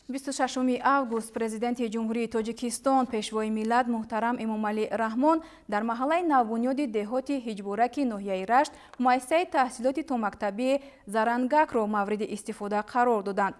26 август Президенти Ҷумҳурии Тоҷикистон, Пешвои миллат муҳтарам Эмомалӣ Раҳмон дар маҳаллаи навбунёди деҳоти Ҳиҷбораки ноҳияи Рашт муассисаи таҳсилоти томактабии Зарангакро мавриди истифода қарор доданд.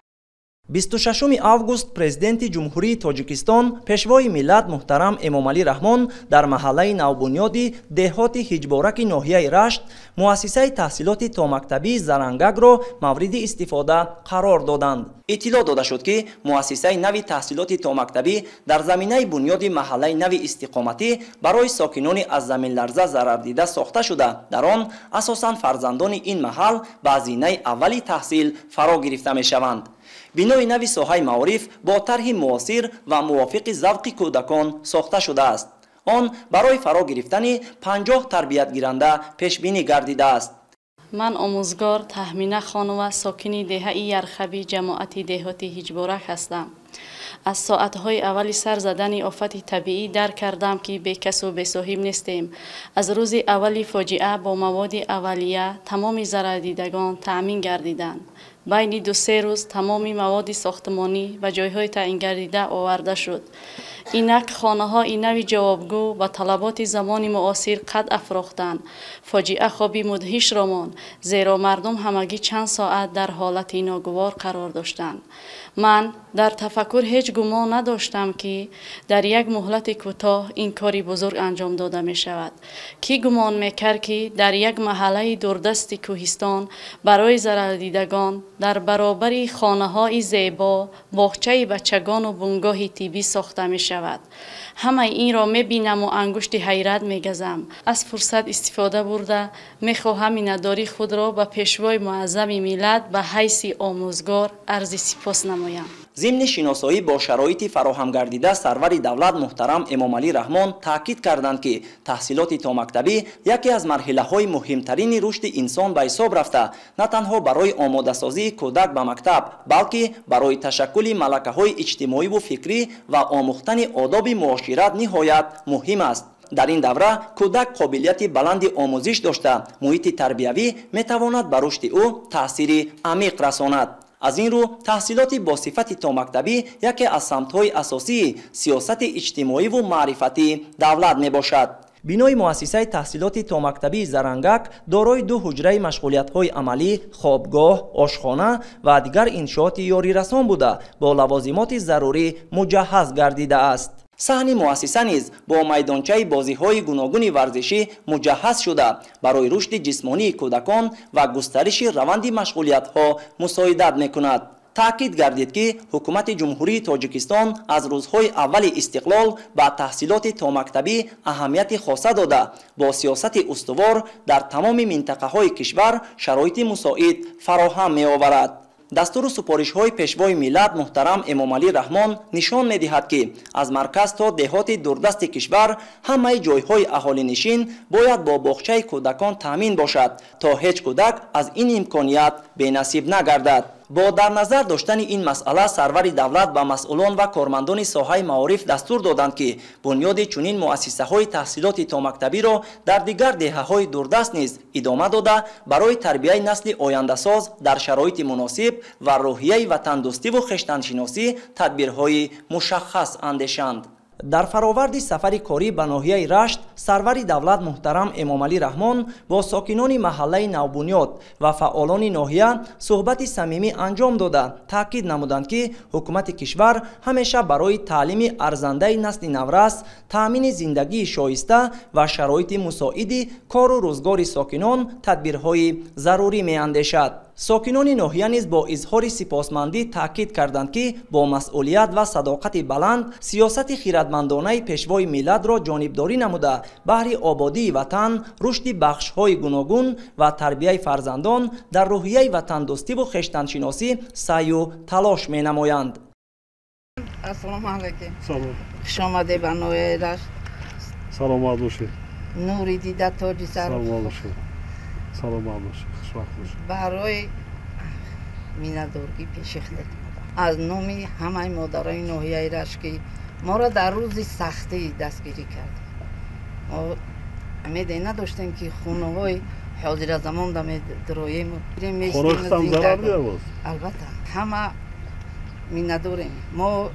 26 август Президенти Ҷумҳурии Тоҷикистон, Пешвои миллат муҳтарам Эмомалӣ Раҳмон дар маҳаллаи навбунёди деҳоти Ҳиҷбораки ноҳияи Рашт муассисаи таҳсилоти томактабии Зарангакро мавриди истифода қарор доданд. Иттилоъ дода шуд, ки муассисаи нави таҳсилоти томактабӣ дар заминаи бунёди маҳаллаи нави истиқоматӣ барои сокинони аз заминларза зарардида сохта шуда, дар он асосан фарзандони ин маҳал ба зинаи аввали таҳсил фаро гирифта мешаванд. Бинои нави соҳаи маориф бо тарҳи муосир ва мувофиқи завқи кӯдакон сохта шудааст. Он барои фаро гирифтани 50 тарбиятгиранда пешбинӣ гардидааст. Ман омӯзгор Таҳмина Хонова, сокини деҳаи Ярхабӣ, ҷамоати деҳоти Ҳиҷборак ҳастам. Аз соатҳои аввали сар задани офати табиӣ дарк кардам, ки бекасу бесоҳиб нестем. Аз рӯзи аввали фоҷиа бо маводи аввалия тамоми зарардидагон таъмин гардиданд. Байни 2-3 рӯз тамоми маводи сохтмонӣ ба ҷойҳои таъингардида оварда шуд. Инак хонаҳои нави ҷавобгӯ ба талаботи замони муосир қад афрохтанд. Фоҷиа хоби мудҳишро монд, зеро мардум ҳамагӣ чанд соат дар ҳолати ногувор қарор доштанд. Ман дар тафаккур ҳеҷ гумон надоштам, ки дар як муҳлати кӯтоҳ ин кори бузург анҷом дода мешавад. Кӣ гумон мекард, ки дар як маҳаллаи дурдасти кӯҳистон барои зарардидагон дар баробари хонаҳои зебо боғчаи бачагону бунгоҳи тиббӣ сохта мешавад. Ҳамаи инро мебинаму ангушти ҳайрат мегазам. Аз фурсат истифода бурда мехоҳам миннатдории худро ба Пешвои муаззами миллат ба ҳайси омӯзгор арзи сипос намоям. Зимни шиносоӣ бо шароити фароҳамгардида сарвари давлат муҳтарам Эмомалӣ Раҳмон таъкид карданд, ки таҳсилоти томактабӣ яке аз марҳилаҳои муҳимтарини рушди инсон ба ҳисоб рафта, на танҳо барои омодасозии кӯдак ба мактаб, балки барои ташаккули малакаҳои иҷтимоиву фикрӣ ва омӯхтани одоби муошират ниҳоят муҳим аст. Дар ин давра кӯдак қобилияти баланди омӯзиш дошта, муҳити тарбиявӣ метавонад ба рушди ӯ таъсири амиқ расонад. Аз ин рӯ таҳсилоти бо сифати томактабӣ яке аз самтҳои асосии сиёсати иҷтимоиву маърифатии давлат мебошад. Бинои муассисаи таҳсилоти томактабии Зарангак дорои 2 ҳуҷраи машғулиятҳои амалӣ, хобгоҳ, ошхона ва дигар иншооти ёрирасон буда, бо лавозимоти зарурӣ муҷаҳҳаз гардидааст. Саҳни муассиса низ бо майдончаи бозиҳои гуногуни варзишӣ муҷаҳҳаз шуда, барои рушди ҷисмонии кӯдакон ва густариши раванди машғулиятҳо мусоидат мекунад. Таъкид гардид, ки Ҳукумати Ҷумҳурии Тоҷикистон аз рӯзҳои аввали истиқлол ба таҳсилоти томактабӣ аҳамияти хоса дода, бо сиёсати устувор дар тамоми минтақаҳои кишвар шароити мусоид фароҳам меоварад. Дастуру супоришҳои Пешвои миллат муҳтарам Эмомалӣ Раҳмон нишон медиҳад, ки аз марказ то деҳоти дурдасти кишвар ҳамаи ҷойҳои аҳолинишин бояд бо боғчаи кӯдакон таъмин бошад, то ҳеҷ кӯдак аз ин имконият бенасиб нагардад. Бо дар назар доштани ин масъала сарвари давлат ба масъулон ва кормандони соҳаи маориф дастур доданд, ки бунёди чунин муассисаҳои таҳсилоти томактабиро дар дигар деҳаҳои дурдаст низ идома дода, барои тарбияи насли ояндасоз дар шароити муносиб ва рӯҳияи ватандӯстиву хештаншиносӣ тадбирҳои мушаххас андешанд. Дар фароварди сафари корӣ ба ноҳияи Рашт сарвари давлат муҳтарам Эмомалӣ Раҳмон бо сокинони маҳаллаи навбунёд ва фаъолони ноҳия суҳбати самимӣ анҷом дода, таъкид намуданд, ки ҳукумати кишвар ҳамеша барои таълими арзандаи насли наврас, таъмини зиндагии шоиста ва шароити мусоиди кору рӯзгори сокинон тадбирҳои зарурӣ меандешад. Сокинони ноҳия низ бо изҳори сипосмандӣ таъкид карданд, ки бо масъулият ва садоқати баланд сиёсати хиратмандонаи Пешвои миллатро ҷонибдорӣ намуда, баҳри ободии ватан, рушди бахшҳои гуногун ва тарбияи фарзандон дар рӯҳияи ватандӯстиву хештаншиносӣ саъю талош менамоянд. Ассалому алайкум. Хуш омадед ба ноҳияи Рашт. Саломат бошед. Нури дида, тоҷи сар. Саломат бошед. Саломат бошед. Хушвақт бошед. Барои миннатдоргӣ пеши худат аз номи ҳамаи модарони ноҳияи Рашт, ки моро дар рӯзи сахтӣ дастгирӣ кард. Мо умеде надоштем, ки хонаҳои ҳозиразамон да медроем. Хонаи худам зарар дида боз? Албатта, ҳама Миннатдорем. Мо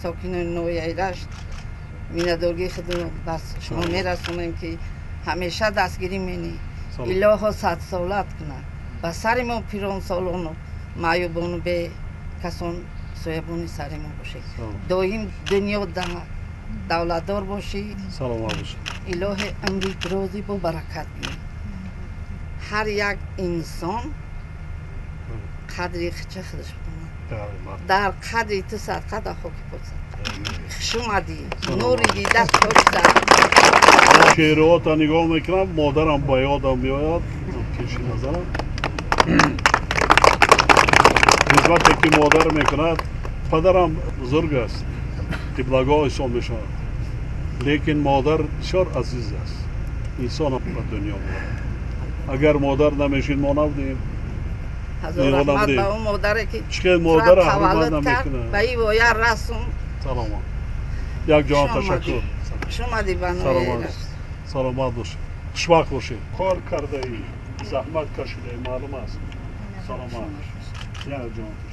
сокинони ноҳияи Рашт миннатдоргии худро ба шумо мерасонем, ки ҳамеша дастгирӣ менӣ. Илоҳо садсолат кунад. Ба сари мо пиронсолону маъюбону бекасон соябони сари мо бошед. Доим дунё давлатдор бошӣ. Саломат бошед. Илоҳи умри дирозӣ бо баракат бинӣ. Ҳар як инсон қадри хича худаш бидонад. Дар қадри ту садқа, дар хоки пок садқа. Хуш омадӣ, нури дида тоҷ сар. Шеърҳота нигоҳ мекунам, модарам ба ёдам меояд, пеши назарам. Хизмате ки модар мекунад, падарам бузург аст, қиблагоҳ ҳисоб мешавад, лекин модар бисёр азиз аст, инсона ба дунё меорад. Агар модар намешид, мо набудем. Ҳазор раҳмат ба он модаре ки чӣ хел модара ҳурмат таваллуд кард, намекунад. Ба ин воя расонд. Саломат, як ҷаҳон ташаккур. Хуш омадӣ ба ноҳияи Саломат. Рашт. Саломат бошед, хушбахт бошед. Кор кардаӣ, заҳмат кашидаӣ, маълум аст. Саломат, як ҷаҳон ташаккур.